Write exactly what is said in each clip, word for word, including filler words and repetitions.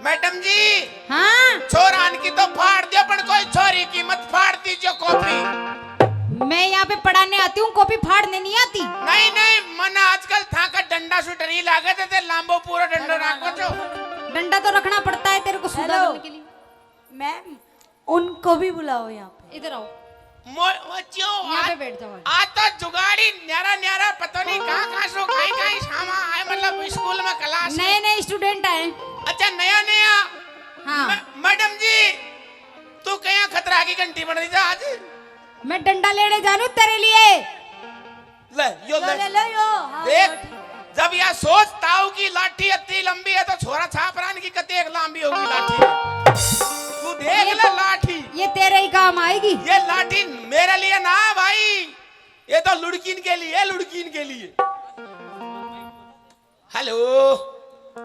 मैडम जी, हाँ। छोरान की तो फाड़ दियो, पर कोई छोरी की मत फाड़ दीजियो कॉपी। मैं यहाँ पे पढ़ाने आती हूँ, कॉपी फाड़ने नहीं आती। नहीं नहीं, मन आजकल था का डंडा से डरी लागे थे, ते लांबो पूरा डंडा राखो छो। डंडा तो रखना पड़ता है तेरे को सुधा हेलो। करने के लिए। मैम, उनको भी बुलाओ यहाँ पे। इधर आओ। मो-, वो क्यों यहाँ पे आज, बैठ जाओ। आज तो जुगाड़ी न्यारा न्यारा, पता नहीं कहाँ कहाँ से, कहीं कहीं सामा आए, मतलब स्कूल में क्लास में। नए नए स्टूडेंट आए। अच्छा, नया नया। हाँ। मै-, मैडम जी, तू कहीं खतरा की घंटी बन रही था आज? मैं डंडा लेने जानू तेरे लिए। ले, यो लो, ले। ले, ले, यो, हाँ, देख, यो, ठीक है। जब यह सोच, ताऊ की लाठी इतनी लंबी है, तो छोरा छापरान की कते एक लंबी होगी लाठी। तू देख ये ले तो, लाठी। ये तेरे ही काम आएगी। ये लाठी मेरे लिए ना भाई, ये तो लुड़कीन के लिए, लुड़कीन के लिए। हेलो।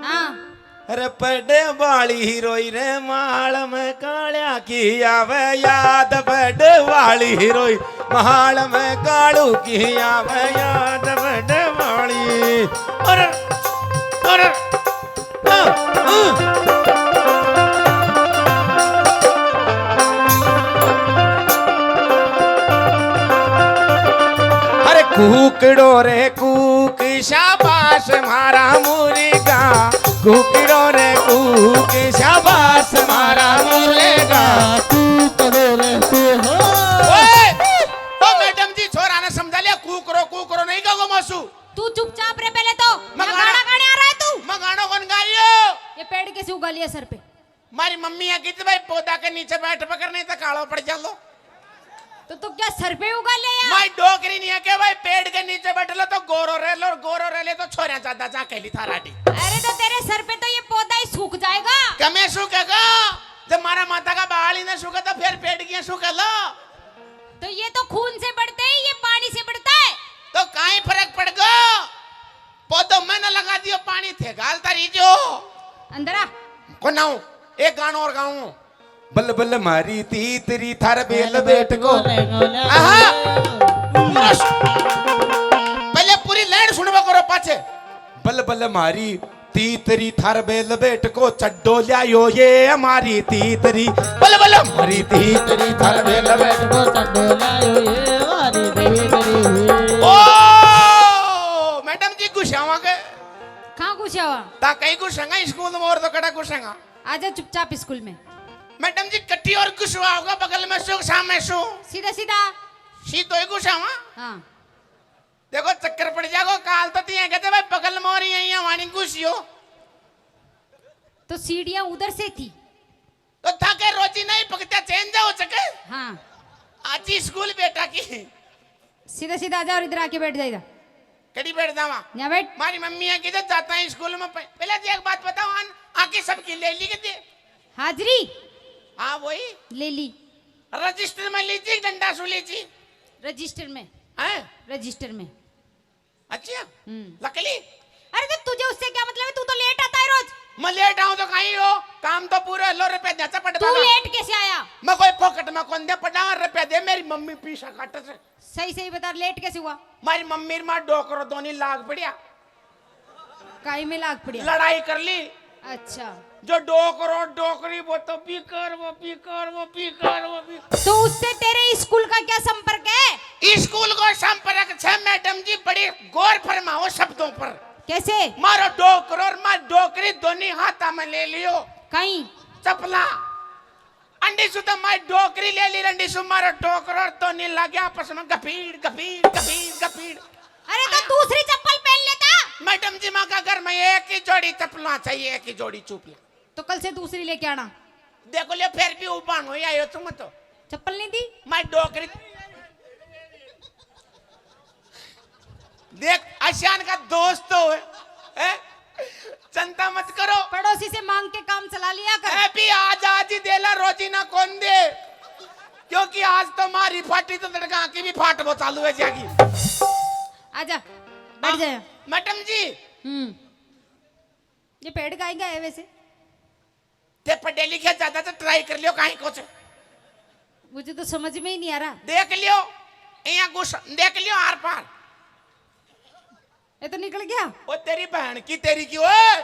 हाँ। अरे पड़े वाली हीरोई रे, माल में कालिया की आवे याद, पड़े वाली हीरोई, माल में कालू की आवे याद, पड़े वाली। अरे, अरे, हाँ, हाँ। अरे कुकड़ो रे कूक, शाबाश मारा मुर्गा, कुकड़ो रे कूक, शाबाश मारा मुर्गा। कुकड़ो रे कूक। ओए, ओ मैडम जी, छोरा ने समझा लिया, कुकड़ो, कुकड़ो नहीं कहोगे मासू। तू चुपचाप रे पहले तो। मैं मैं गाना गाना गाने आ रहा है तू। मैं गाना कौन गा रही हो? ये पेड़ कैसे उगा लिया सर पे? मारी मम्मी या की थी, भाई पौधा के नीचे बैठ पकड़, नहीं तो कालो पड़ जालो। तो तू क्या सर पे उगा ले यार? माई डोकरी नहीं है के भाई, पेड़ के नीचे बैठ लो तो गोरो रह लो, और गोरो रह ले तो छोरियां ज्यादा जा कहली थारा डी। अरे तो तेरे सर पे तो ये पौधा ही सूख जाएगा। कमे सूखेगा? जब मारा माता का बाल ही ना सूखे तो फिर पेड़ की सूखे लो? तो ये तो खून से बढ़ते हैं, ये पानी से बढ़ता है। तो काई फर्क पड़ गो? पौधों में ना लगा दियो पानी, थे गालता रही जो। अंदरा। को नाऊ, एक गाणो और गाऊं। बल बल मारी तीतरी थार बेल बेट को। आहा। पहले पूरी लाइन सुनवा करो पाछे। बल बल मारी तीतरी थार बेल बेट को चड्डो ल्यायो ये हमारी तीतरी। बल बल मारी तीतरी थार बेल बेट को चड्डो ल्यायो ये हमारी तीतरी। ओ मैडम जी, गुस्सावा के कहाँ घुसावा? ता कहीं घुसेगा स्कूल में, और तो कड़ा घुसेगा। आजा चुपचाप स्कूल में। मैडम जी, कट्टी और घुसवा होगा, बगल में सु, सामने सु। सीधा सीधा। सीधो ही घुसावा। हाँ। देखो, चक्कर पड़ जाएगा। काल तो तिया कहते भाई, बगल में और यहीं वाणी घुसियो। तो सीढ़ियाँ उधर से थी। तो थाके रोजी नहीं पकता, चेंज हो सके। हाँ। आज ही स्कूल बेटा की। सीधा सीधा आ जा और इधर आके बैठ जाएगा। कड़ी बैठ जावा? यहाँ बैठ। मारी मम्मी है किधर जाता है स्कूल में? पह-, पहले जी एक बात बताओ, आन, आके सबकी ले ली कितनी? हाजिरी? हाँ, वही। ले ली। रजिस्टर में ली थी, डंडा सु ली थी? रजिस्टर में। हैं? रजिस्टर में। अच्छा। हम्म। लकली। अरे तो तुझे उससे क्या मतलब है, तू तो लेट आता है रोज। मैं लेट आऊं तो कहीं हो, काम तो पूरा लो, रुपया देता पड़ता तू ना। लेट कैसे आया? मैं कोई फोकट में कौन दे पड़ा, रुपया दे, मेरी मम्मी पीसा काटे से। सही सही बता, लेट कैसे हुआ? मारी मम्मी रे माँ डोकरो दोनी लाग पड़िया। काई में लाग पड़िया? लड़ाई कर ली। अच्छा। जो डोकरो डोकरी वो तो बिकर, वो बिकर, वो बिकर, वो बिकर। तो उससे तेरे स्कूल का क्या संपर्क है? स्कूल को संपर्क छे मैडम जी, बड़ी गौर फरमाओ शब्दों पर। कैसे? मारो डोकरो और मार डोकरी दोनी हाथा में ले लियो। कहीं? चपला। अंडी सु तो मार डोकरी ले ली, रंडी सु मारो डोकरो और दोनी लग गया आपस में गफीड़, गफीड़, गफीड़, गफीड़। अरे तो दूसरी चप्पल पहन लेता। मैडम जी, माँ का घर में एक ही जोड़ी चप्पल चाहिए, एक ही जोड़ी चुप ले। तो कल से दूसरी लेके आना। देखो ले, फिर भी उबान हो आयो तुम तो। चप्पल नहीं दी? मैं डोकरी। देख, आशान का दोस्त तो है, हैं? चिंता मत करो। पड़ोसी से मांग के काम चला लिया कर। ए भी आज, आज ही देला, रोजी ना कौन दे, क्योंकि आज तो मारी फाटी तो लड़का की भी फाट वो चालू है जाएगी। आजा, बैठ आ, जाए। मैडम जी। हम्म। ये पेड़ गाय गए वैसे। ते पढ़े लिखे ज्यादा तो ट्राई कर लियो कहीं कुछ। मुझे तो समझ में ही नहीं आ रहा। देख लियो, यहाँ घुस, देख लियो आर पार। ये तो निकल गया। ओ तेरी बहन की, तेरी की, ओए।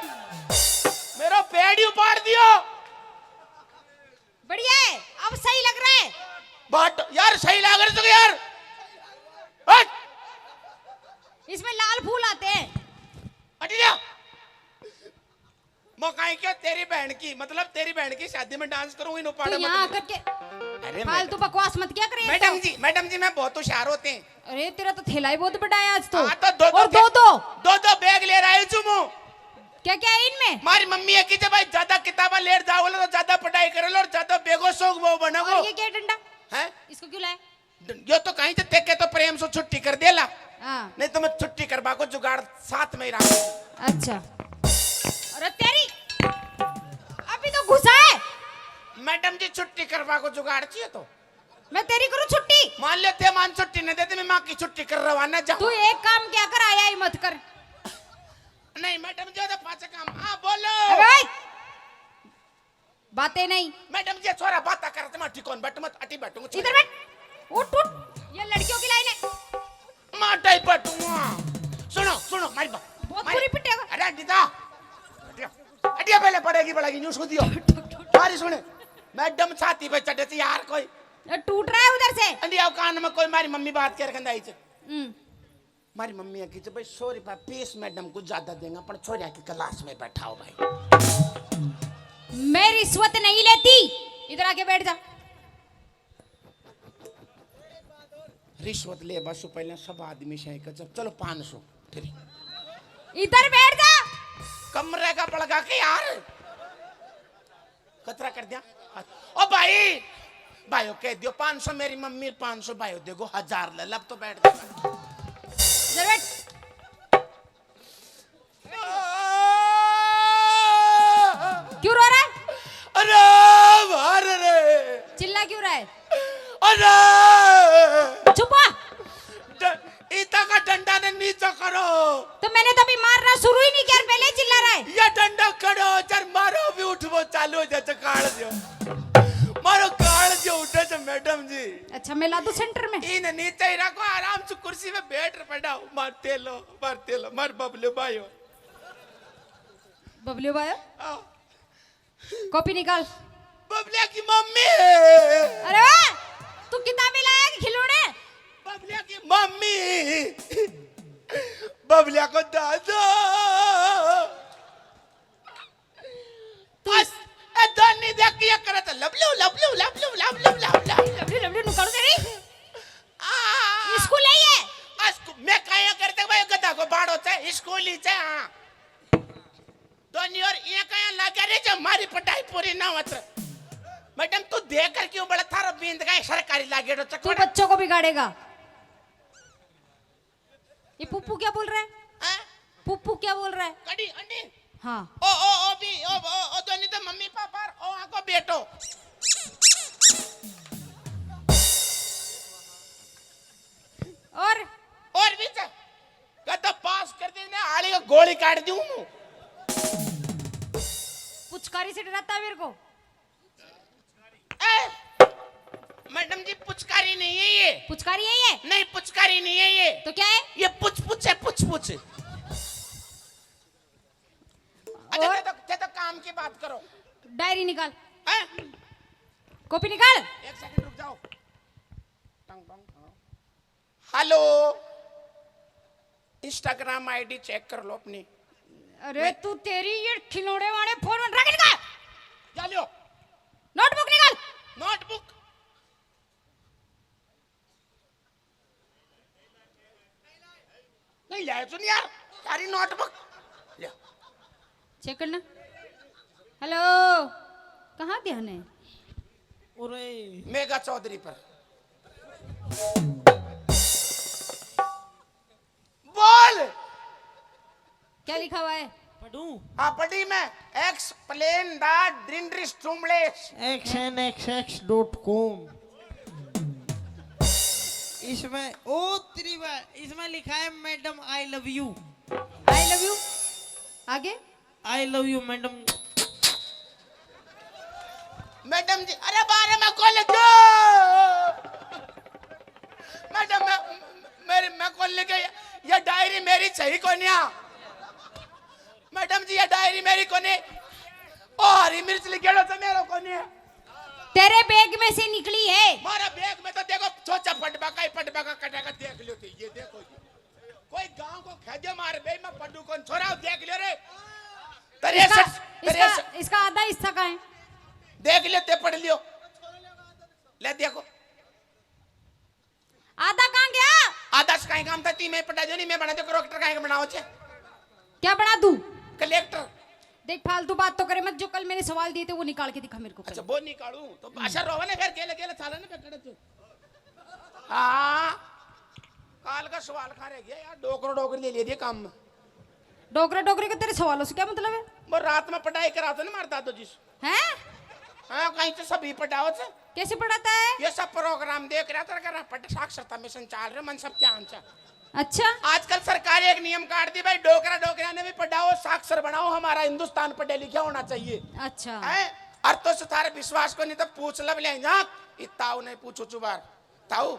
मेरा पैड ही उपाड़ दियो। बढ़िया है, अब सही लग रहा है। बट यार, सही लग रहा है तो यार। हट। इसमें लाल फूल आते हैं। हट जा। मैं कहीं क्या, तेरी बहन की, मतलब, तेरी बहन की शादी में डांस करूंगी, नो तो पाड़ा मत यहाँ बोल। आकर के अरे फालतू मैडम। बकवास मत क्या करे। मैडम जी, मैडम जी, मैं बहुत होशियार होते हैं। अरे, तेरा तो थैला ही बहुत बड़ा है आज तो। हाँ, तो दो, दो और थे-, दो, दो। दो, दो बैग ले रहा हूँ मैं। क्या क्या है इनमें? मारी मम्मी है कि जब भाई ज्यादा किताबा लेट जाओगे तो ज्यादा पढ़ाई कर लो और ज्यादा बेगो शौक वो बनोगे। और ये क्या डंडा? हैं? इसको क्यों लाए? ड-, यो तो कहीं से तेके तो प्रेम से छुट्टी कर देला। हाँ। नहीं तो मैं छुट्टी करवा को जुगाड़ साथ में ही रहा। अच्छा। अरे तेरी, अभी तो घुसा है। मैडम जी, छुट्टी करवा को जुगाड़ चाहिए तो। मैं तेरी करूँ छुट्टी? मान ले, ते मान छुट्टी नहीं देते, मैं माँ की छुट्टी कर रवाना जा। तू एक काम क्या कर, आया ही मत कर। नहीं मैडम जी, तो पाछे काम। हाँ, बोलो। अबे ओए! बातें नहीं। मैडम जी, छोरा बात कर, तुम्हारा ठिकान बैठ मत, अटी बैठूंगा। इधर बैठ, उठ, उठ। ये लड़कियों की लाइन है। माटा ही बैठूंगा। सुनो, सुनो, मारी बात। बहुत मारी बुरी पिटेगा। अरे, अंडिता। अटिया, अटिया पहले पड़ेगी, पड़ेगी, न्यू सो दियो। सारी सुने। मैडम छाती पे चढ़े थी यार कोई। ये टूट रहा है उधर से। अंडिया कान में कोई मारी मम्मी बात कर कंदा आई च। हम्म। मारी मम्मी की तो भाई, सौ रुपया फीस मैडम को ज्यादा देंगे, पर छोरिया की क्लास में बैठाओ भाई। मैं रिश्वत नहीं लेती। इधर आके बैठ जा। रिश्वत ले बस, पहले सब आदमी से कह, चल, चलो, पाँच सौ। फिर इधर बैठ जा। कमरे का बड़का के यार, कतरा कर दिया। ओ भाई, भाइयों कह दियो पाँच सौ, मेरी मम्मी पाँच सौ, भाइयों देखो, हजार ले, लब तो बैठ जा। इधर बैठ। क्यों रो रहा है? अरे मार रे। चिल्ला क्यों रहा है? अरे चुप हो। ड-, इता का डंडा ने नीचा करो। तो मैंने तो अभी मारना शुरू ही नहीं किया, पहले ही चिल्ला रहा है। या डंडा करो, जर मारो भी उठवो चालू हो जाए, काल दियो। मारो काल दियो उठे से मैडम जी। अच्छा, मैं ला दूं सेंटर में? इन नीचे ही रखो, आराम से कुर्सी में बैठ पड़ा। मारते लो, मारते लो, मार बबले भाइयों। बबलियो भाई, आओ। कॉपी निकाल। बबलिया की मम्मी। अरे ओए, तू किताबें लाया कि खिलौने? बबलिया की मम्मी। बबलिया को दादा। तू बस, ए दोनी देख के ये करे तो लबलू, लबलू, लबलू, लबलू, लबलू, लबलू। लबलू, लबलू नु करो तेरी। आ। स्कूल है ये? आ, स्कू-, मैं काया करते भाई गधा को बाड़ो थे, स्कूल ही थे, हाँ। दोनी और ये कहीं लगे रे जो हमारी पढ़ाई पूरी ना होत। मैडम, तू देकर क्यों बड़ा थारा बींद का सरकारी लागेड़ो तू चकवाड़ा। बच्चों को बिगाड़ेगा। ये पुप्पू क्या बोल रहा है? हैं? पुप्पू क्या बोल रहा है? कड़ी अंडी। हाँ। ओ, ओ, ओ भी, ओ, ओ, ओ दोनी तो मम्मी पापा और ओ आको बेटो। और? और भी चा-, कहता पास कर दे ने आली को गोली काट दूं मैं। पुचकारी से डराता है मेरे को। ए, मैडम जी, पुचकारी नहीं है ये। पुचकारी है ये? नहीं, पुचकारी नहीं है ये। तो क्या है? ये पुछ पुछ है, पुछ पुछ। अच्छा, और? दे दो, दे दो, काम की बात करो। डायरी निकाल। हैं? कॉपी निकाल। एक सेकंड रुक जाओ। टंग टंग, हाँ। हेलो, Instagram ID चेक कर लो अपनी। अरे मैं तू, तेरी ये खिलौने वाले फोन में रख इनका। क्या लियो? नोटबुक निकाल। नोटबुक? नहीं लाया तूने यार, सारी नोटबुक। ले। चेक करना। हेलो, कहाँ ध्यान है? अरे मेघा चौधरी पर। बोल। क्या लिखा हुआ है? पढ़ूं? हाँ, पढ़ी मैं। Explain the Dindris Trumles। X N X X dot com। इसमें, ओ तेरी बा-, इसमें लिखा है, "Madam, I love you।" I love you। आगे? "I love you, madam।" Madam ji, अरे बारे में खोल के। मैडम, मैं, मेरी, मैं खोल के, ये डायरी मेरी सही कोन्या। मैडम जी, ये डायरी मेरी कोनी। ओ, हरी मिर्च लिखेलो तो मेरो कोनी है। तेरे बैग में से निकली है। मारा बैग में तो देखो, छोचा पटवा का ही पटवा का कटेगा, देख लो तो ये देखो ये। कोई गांव को खेदे मार बे, मैं पढ़ू कौन छोरा, देख लियो रे। तेरे इसका, से, तेरे इसका, से। इसका आधा हिस्सा कहाँ है? देख लियो, ते पढ़ लियो। ले देखो। आधा कहाँ गया? आधा से कहीं काम था, ती मैं पढ़ा जो नहीं, मैं बना दो कलेक्टर, कहीं बनाओ छे। क्या बना दूं? कलेक्टर। देख, फालतू बात तो करे मत, जो कल मैंने सवाल दिए थे वो निकाल के दिखा मेरे को। अच्छा, वो निकालूं तो अच्छा रोवा ने फिर गेले गेले साले ने पकड़े तू। हाँ, काल का सवाल खा रह गया यार, डोकरो डोकरी ले लिए दिए काम में। डोकरा डोकरी के तेरे सवालों से क्या मतलब है? वो रात में पढ़ाई कराते ना मारे दादो जी से। हैं? हाँ, कहीं तो सभी पढ़ाओ से। कैसे पढ़ाता है? ये सब प्रोग्राम देख रहा था, कर पट साक्षरता मिशन चल रहे, मन सब ध्यान से। अच्छा। आजकल सरकार एक नियम काट दी भाई, डोकरा डोकरिया ने भी पढ़ाओ, साक्षर बनाओ, हमारा हिंदुस्तान पढ़े लिखे होना चाहिए। अच्छा। हैं? और तो सुथार विश्वास को नहीं तो पूछ लब ले जा, इताऊ नहीं पूछू चुबार। ताऊ,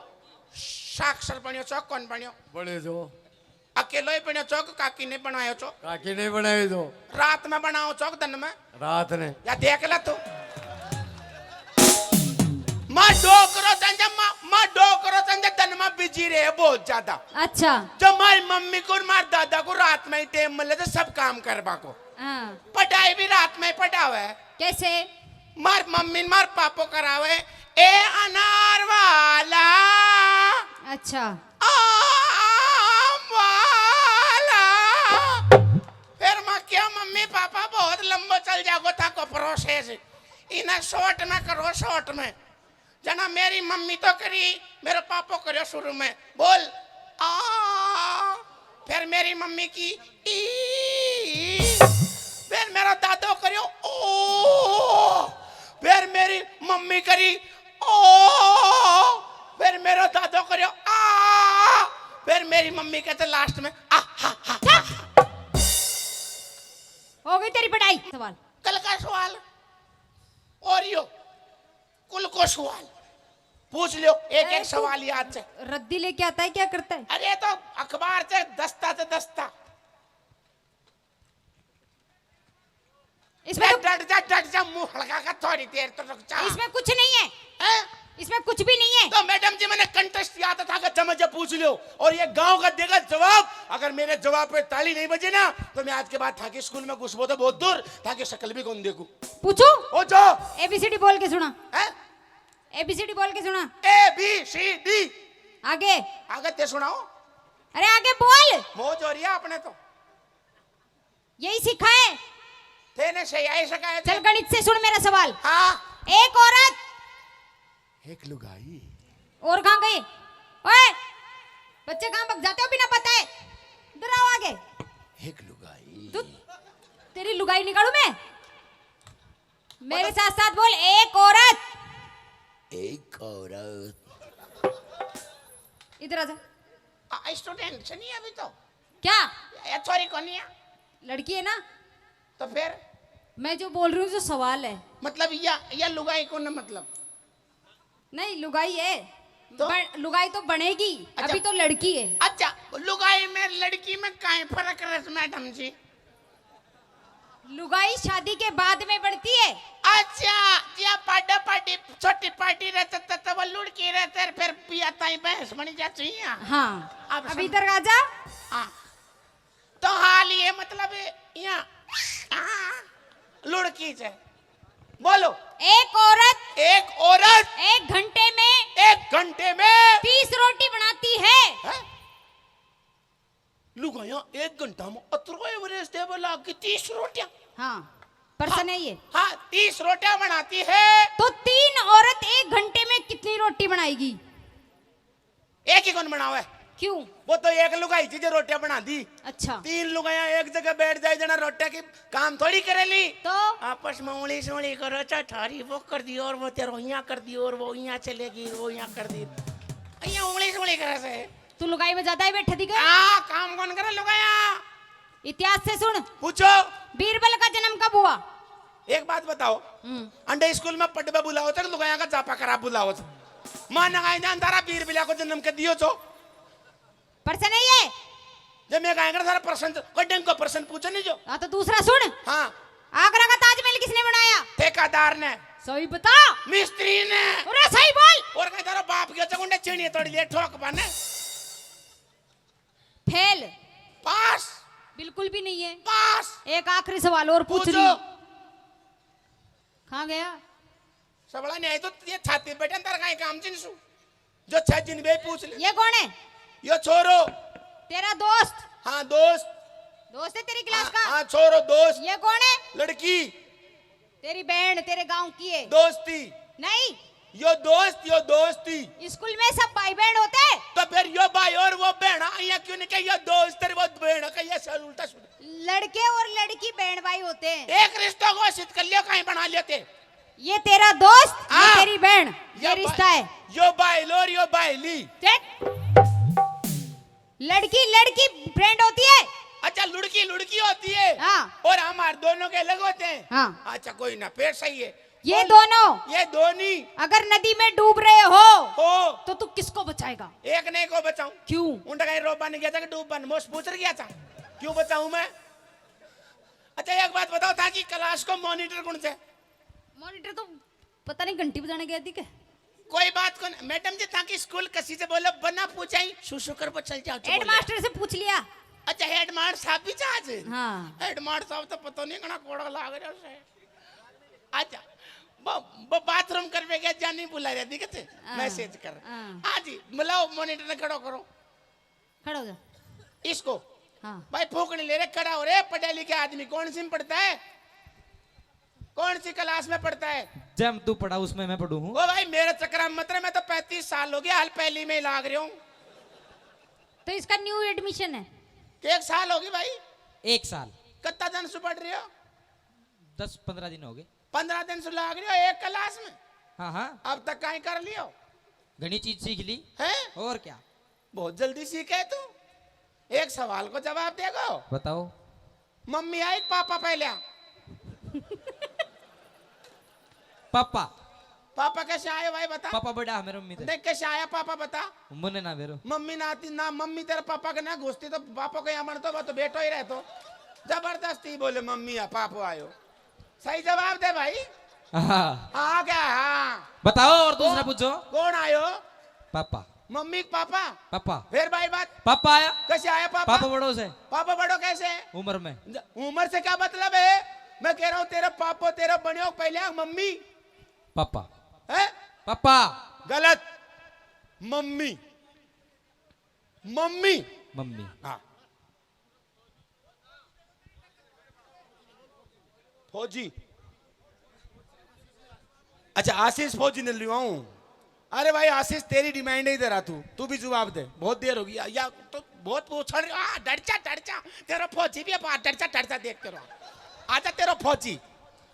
साक्षर बनियो चो, कौन बनियो? बने जो। अकेलो ही बनियो चो, काकी ने बनायो चो? काकी ने बनायो जो। रात में बनाओ चो, दिन में? रात ने। या देख ले तू। माँ डोकरो संजय, माँ, माँ डोकरो संजय दिन में बिजी रहे बहुत ज्यादा। अच्छा। जो मारी मम्मी को और मारे दादा को रात में ही टाइम मिले तो सब काम करवा को। हाँ। पढ़ाई भी रात में पढ़ावे। कैसे? मार मम्मी ने मार पापो करावे, ए अनार वाला। अच्छा। आम वाला। फिर मैं क्या, मम्मी पापा बहुत लंबो चल जागो था को प्रोसेस, इन्हें शॉर्ट में करो, शॉर्ट में। जना मेरी मम्मी तो करी, मेरे पापो करियो शुरू में, बोल आ, फिर मेरी मम्मी की ई, फिर मेरा दादो करियो ओ, फिर मेरी मम्मी करी ओ, फिर मेरा दादो करियो आ, फिर मेरी मम्मी कहते लास्ट में आ हा हा हा। हो गई तेरी पढ़ाई। सवाल। कल का सवाल और यो कुल को सवाल पूछ लो, एक अरे एक तू सवाल याद से। रद्दी लेके आता है, क्या करता है? अरे तो अखबार से दस्ता से दस्ता। इसमें तो डट जा, डट जा, मुंह हल्का कर, थोड़ी देर तो रुक जा। इसमें कुछ नहीं है। हैं? इसमें कुछ भी नहीं है। तो मैडम जी, मैंने कंटेस्ट याद था कि जब जब पूछ लो और ये गांव का देगा जवाब, अगर मेरे जवाब पे ताली नहीं बजे ना, तो मैं आज के बाद थाके स्कूल में घुसबो तो बहुत दूर, थाके शक्ल भी कौन देखू। पूछू? ओ जो। एबीसीडी बोल के सुना। हैं? एबीसीडी बोल के सुना। A B C D. आगे। आगे ते सुनाओ। अरे आगे बोल। मौज हो रही है आपने तो। यही सिखाए। तेने से यही सिखाए थे। चल गणित से सुन मेरा सवाल। हाँ। एक औरत। एक लुगाई। और कहाँ गई? ओए, बच्चे कहाँ भग जाते हो बिना पता है? इधर आओ आगे। एक लुगाई। तू, तेरी लुगाई निकालू मैं? मेरे साथ साथ बोल, एक औरत। एक औरत। इधर आ जा। आ, स्टूडेंट से नहीं अभी तो। क्या? ये छोरी कौन है? लड़की है ना। तो फिर? मैं जो बोल रही हूँ जो सवाल है। मतलब या, या लुगाई कौन है मतलब? नहीं, लुगाई है। तो? बन-, लुगाई तो बनेगी, अच्छा। अभी तो लड़की है। अच्छा, लुगाई में, लड़की में काई फर्क है मैडम जी? लुगाई शादी के बाद में बनती है। अच्छा, या पार्टी, छोटी पार्टी रहते तो, तो वो लुड़की रहते, फिर पिया ताई भैंस बन जाती है। हाँ, अब अब सम-, इधर आ जा। हाँ। तो हाल ये मतलब यहाँ, हाँ, लुड़की से बोलो। एक औरत एक औरत एक घंटे में एक घंटे में तीस रोटी बनाती है। हैं? लुगाइयां एक घंटा में अतरो एवरेज टेबल लाग की तीस रोटियां। हाँ, पर्सन है ये। हाँ, तीस रोटियां बनाती है। तो तीन औरत एक घंटे में कितनी रोटी बनाएगी? एक ही कौन बनावे? क्यों? वो तो एक लुगाई जी जो रोटियां बना दी। अच्छा। तीन लुगाइयां एक जगह बैठ जाए जना रोटियां की काम थोड़ी करेली। तो? आपस में उंगली से उंगली करो, अच्छा थारी वो कर दी और वो तेरो यहाँ कर दी और वो यहाँ चलेगी, वो यहाँ कर दी। यहाँ उंगली से उंगली करे से। तू लुगाई में ज्यादा ही बैठे दिखे। आ, काम कौन करे लुगाया? इतिहास से सुन। पूछो। बीरबल का जन्म कब हुआ? एक बात बताओ, हम्म। अंडे स्कूल में पढ़वा बुलाओ तो लुगाया का जापा करा बुलाओ तो। मां नगाई जान तारा बीरबला को जन्म के दियो जो। प्रश्न है ये। जब मैं गाय कर सारा प्रश्न तो, कोई ढंग का प्रश्न पूछो नहीं जो। हाँ, तो दूसरा सुन। हाँ। आगरा का ताजमहल किसने बनाया? ठेकेदार ने। सही बता। मिस्त्री ने। अरे सही बोल। और कहीं तेरा बाप के चकुंडे चीनी तोड़ लिए ठोक बने। फेल। पास। बिल्कुल भी नहीं है। पास। एक आखिरी सवाल और पूछ पूछो। ली। कहाँ गया? सबला नहीं आई तो ये छाती बैठे अंदर कहीं काम जिनसू। जो छह जिन बे पूछ ले। ये कौन है? यो छोरो। तेरा दोस्त? हाँ, दोस्त। दोस्त है तेरी क्लास हाँ, का? हाँ, छोरो, दोस्त। ये कौन है? लड़की। तेरी बहन, तेरे गांव की है? दोस्ती। नहीं। यो दोस्त, यो दोस्ती। स्कूल में सब भाई बहन होते हैं? तो फिर यो भाई और वो बहन, यहाँ क्यों नहीं कहे यो दोस्त और वो बहन, कहे ये सब उल्टा सीधा। लड़के और लड़की बहन भाई होते हैं। एक रिश्ता घोषित कर लियो, कहीं बना लेते। ये तेरा दोस्त, ये हाँ। तेरी बहन, ये यो रिश्ता भाई, है। यो भाई लो और यो भाई ली। देख, लड़की लड़की फ्रेंड होती है। अच्छा, लड़की लड़की होती है। हाँ। और हमारे दोनों के अलग होते हैं। हाँ। अच्छा, कोई ना, फिर सही है। ये दोनों, ये दोनों अगर नदी में डूब रहे हो, हो। तो तू किसको बचाएगा? एक नहीं को बचाऊं। क्यों? उनका कहीं रोबा नहीं गया था कि डूब बन मोस पूछ गया था। क्यों बचाऊं मैं? अच्छा, एक बात बताओ, था कि क्लास को मॉनिटर कौन से? मॉनिटर तो पता नहीं घंटी बजाने गया थी क्या? कोई बात को मैडम जी, ताकि स्कूल कसी से बोलो, बना पूछाई, सुसु कर पर चल जाओ, चल बोलो। हेडमास्टर से पूछ लिया। अच्छा, हेडमास्टर साहब भी चार्ज है? हाँ। हेडमास्टर साहब तो पता नहीं घना कोड़ा लाग रहा है। अच्छा, वो, वो बाथरूम कर पे गया, जानी बुला रहा, दिखे थे? हाँ, मैसेज कर। हाँ। हाँ जी, बुलाओ, मॉनिटर ने खड़ो करो। खड़ा हो जा। इसको। हाँ। भाई फूकने ले रे, खड़ा हो रे, पढ़ा लिखा आदमी कौन सी में पढ़ता है? कौन सी क्लास में पढ़ता है? जब तू पढ़ा उसमें मैं पढ़ू हूँ। ओ भाई, मेरे चक्कर में मत रहे, मैं तो पैंतीस साल हो गया, हाल पहली में ही लाग रहा हूँ। तो इसका न्यू एडमिशन है। एक साल होगी भाई। एक साल। कितना दिन से पढ़ रहे हो? दस पन्द्रह दिन हो गए। पन्द्रह दिन से लाग रहे हो एक क्लास में? हाँ, हाँ। अब तक कहीं कर लियो? घणी चीज सीख ली। हैं? और क्या? बहुत जल्दी सीखे तू। एक सवाल को जवाब देगो? बताओ। मम्मी आई, पापा पहले आ। पापा। पापा कैसे आए भाई, बता। पापा बड़ा है मेरे मम्मी ते। देख कैसे आया पापा, बता। मने ना बेरो। मम्मी ना आती ना, मम्मी तेरे पापा के ना घुसती तो पापा को यहाँ बनतो, वो तो बेटो ही रहतो। जबरदस्ती बोले मम्मी आ, पापा आयो। सही जवाब दे भाई। हाँ। हाँ क्या? हाँ। बताओ और दूसरा कौन, पूछो। कौन आयो? पापा। मम्मी के पापा? पापा। फिर भाई बात? पापा आया। कैसे आया पापा? पापा बड़ो से। पापा बड़ो कैसे? उम्र में। ज-, उम्र से क्या मतलब है? मैं कह रहा हूँ तेरा पापो तेरा बनियो पहले आ मम्मी। पापा। हैं? पापा। गलत। मम्मी। मम्मी। मम्मी। हाँ। फौजी। अच्छा, आशीष फौजी ने लिवाऊं। अरे भाई आशीष, तेरी डिमांड ही दे रहा तू, तू भी जवाब दे। बहुत देर होगी या, या तो बहुत पूछण, आ, डर जा, डर जा। तेरा फौजी भी अब, आ, डर जा, डर जा, देखते रहो। आजा तेरा फौजी।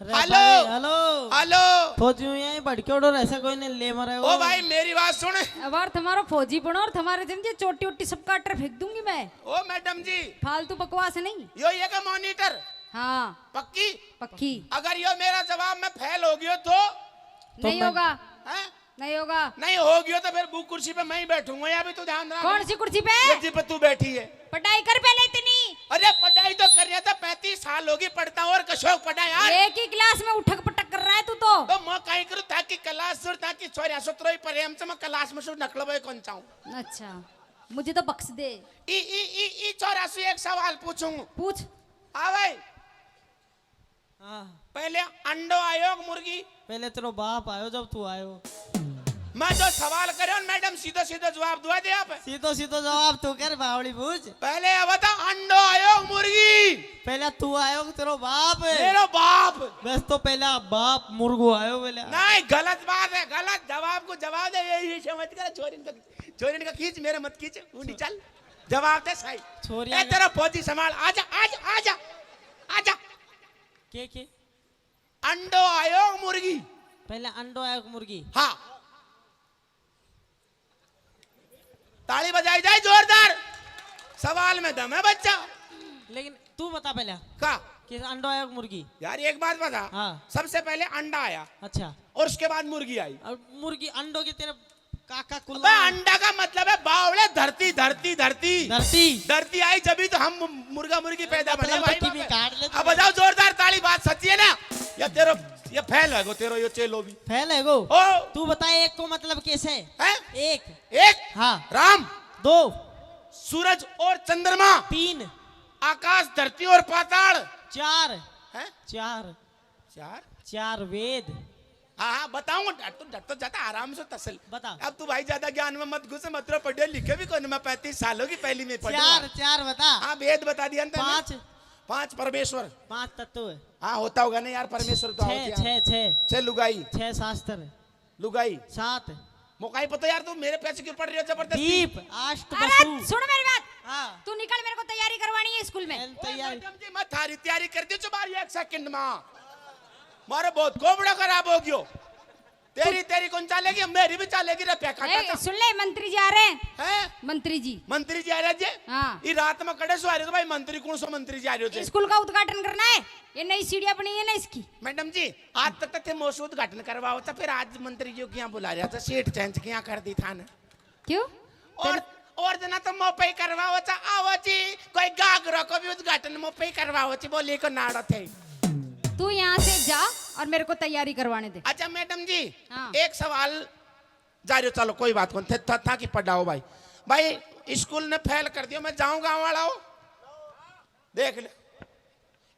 अरे हेलो। भाई, हेलो। हेलो। फौजी हूँ यहीं भटके उड़ो, ऐसा कोई नहीं ले मरे ओ हो। भाई, मेरी बात सुन। अब और तुम्हारा फौजी बनो और तुम्हारे जम के चोटी उट्टी सब काट फेंक दूंगी मैं। ओ मैडम जी। फालतू बकवास नहीं। यो ये का मॉनिटर? हाँ। पक्की? पक्की। अगर यो मेरा जवाब में फेल हो गयो तो? नहीं होगा। हैं? नहीं होगा। नहीं हो गयो तो फिर वो कुर्सी पे मैं ही बैठूंगा, या भी तू ध्यान रख। कौन सी कुर्सी पे? ये जी पे तू बैठी है। पढ़ाई कर पहले इतनी। अरे पढ़ाई तो कर रहा था, पैंतीस साल होगी पढ़ता और कशोक पढ़ा यार। एक ही क्लास में उठक पटक कर रहा है तू तो। तो मैं कहीं करूँ ताकि क्लास सुर ताकि छोरिया सुतरोई प्रेम से मैं क्लास में सुर नकलबे कौन चाहूँ। अच्छा, मुझे तो बख्श दे। ई, ई, ई, ई छोरा से एक सवाल पूछूं। पूछ। आ भाई। हाँ। पहले अंडो आयो कि मुर्गी? पहले तेरो बाप आयो जब तू आयो। मैं जो सवाल करे मैडम सीधो सीधो जवाब दुआ दे आप। सीधो सीधो जवाब तू कर बावली बूझ। पहले ये बता अंडो आयो कि मुर्गी? पहले तू आयो कि तेरो बाप? मेरो बाप। बस तो पहला बाप मुर्गो आयो पहले। नहीं, गलत बात है, गलत जवाब को जवाब दे, यही समझ कर छोरी ने छोरी ने कहा, "खींच, मेरे मत खींच, ऊंडी चल।" जवाब दे सही। छोरियां ए, का तेरा फौजी संभाल, आजा, आजा, आजा, आजा। के, के? अंडो आयो मुर्गी। पहले अंडो आयो मुर्गी। हाँ। ताली बजाई जाए जोरदार। सवाल में दम है बच्चा। लेकिन तू बता पहले। का? कि अंडो आयो मुर्गी? यार, एक बात बता। हाँ। सबसे पहले अंडा आया। अच्छा। और उसके बाद मुर्गी आई। और मुर्गी अंडो के तेरे काका कुल्ला। अबे, अंडा का मतलब है बावले धरती, धरती, धरती। धरती। धरती आई जब ही तो हम मुर्गा मुर्गी पैदा बने। मतलब भाई, की भी काट ले अब तू। बजाओ जोरदार ताली, बात सच्ची है ना? या तेरो, ये फेल है गो, तेरो यो चेलो भी। फेल है गो। ओ। तू बता एक को मतलब कैसे है? हैं? एक। एक। हाँ। राम। दो। सूरज और चंद्रमा। तीन। आकाश, धरती और पाताल। चार। हैं? चार। चार? चार वेद। हाँ, हाँ, बताऊंगा, डट तो, डट तो जाता, आराम से तसल। बता। अब तू भाई ज्यादा ज्ञान में मत घुस, मतलब पढ़े लिखे भी कौन, मैं पैंतीस साल होगी पहली में पढ़ूंगा। चार, चार बता। हाँ, वेद बता दिया ना तैने। पाँच। पाँच परमेश्वर। पाँच तत्व। हाँ, होता होगा ना यार, परमेश्वर तो छह, होते हैं। छह, छह। छह लुगाई। छह शास्त्र। लुगाई। सात। मोकाई पता यार, तू मेरे पीछे क्यों पड़ रही हो जबरदस्ती? दीप, अष्ट अरे, वसु। सुन मेरी बात। हाँ। तू निकल, मेरे को तैयारी करवानी है स्कूल में। चल, तैयारी। मैडम जी, मैं थारी तैयारी कर दी चुबारी एक सेकंड में। मारे बहुत कोबड़ा खराब हो गयो। तेरी, तेरी कौन चालेगी? मेरी भी चालेगी रे, पैका ए, चाचा। सुन ले, मंत्री जी आ रहे हैं। हैं? मंत्री जी। मंत्री जी आ रहे जी? हाँ। ये रात में कड़े सो आ रहे हो भाई, मंत्री कौन सा मंत्री जी आ रहे हो जी? स्कूल का उद्घाटन करना है, ये नई सीढ़ियाँ बनी है ना इसकी। मैडम जी, आज तक तो थे मौसू उद्घाटन करवाओ था, फिर आज मंत्री जी को क्या बुला रहा था, सीट चेंज क्या कर दी था ना? क्यों? और, और जना तो मोपे ही करवाओ था, आओ जी, कोई गागरों को भी उद्घाटन मोपे ही करवाओ जी, बोली को नाड़ो थे। तू यहाँ से जा और मेरे को तैयारी करवाने दे। अच्छा मैडम जी, हाँ। एक सवाल जा रहे हो, चलो कोई बात कौन, थे, था, था कि पढ़ाओ भाई। भाई, स्कूल ने फेल कर दियो, मैं जाऊँ गाँव वाला हो, देख ले।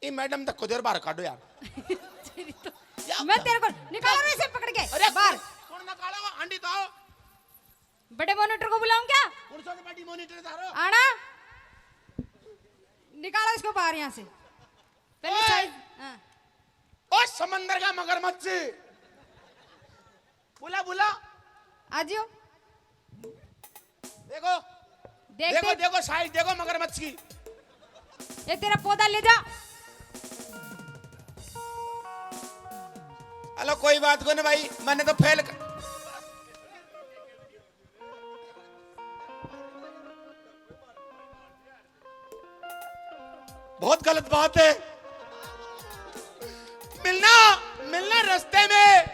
ई मैडम तक को देर बाहर काढो यार। तेरी तो, या मैं तेरे को निकालो रे इसे पकड़ के अरे बाहर। कौन, कौन निकालो? आंटी तो आओ। बड़े मॉनिटर को बुलाऊं क्या? कौन सा बड़ी मॉनिटर थारो? आना। निकालो इसको बाहर यहाँ से। पहले ओए! साइज, हाँ। ओ समंदर का मगरमच्छ। बुला, बुला। आ जियो। देखो। देख, देखो, देख। देखो, साइज देखो मगरमच्छ की। ये तेरा पौधा ले जा। हेलो, कोई बात को ना भाई, मैंने तो फेल कर... बहुत गलत बात है। मिलना, मिलना रास्ते में,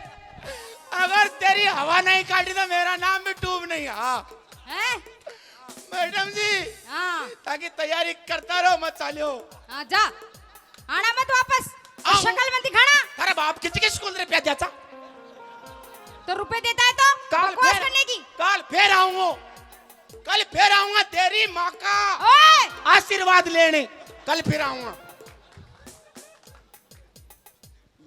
अगर तेरी हवा नहीं काटी तो मेरा नाम भी ट्यूब नहीं। हाँ। हैं? मैडम जी, हाँ। ताकि तैयारी करता रहो, मत चालियो। हाँ, जा। आना मत वापस। और आओ। शक्ल मत दिखाना। थारा बाप किसी के स्कूल रुपया देता? तो रुपए देता है तो काल बकवास फिर, करने की। काल फिर आऊंगा। कल फिर आऊंगा तेरी माँ का ओए! आशीर्वाद लेने। कल फिर आऊंगा।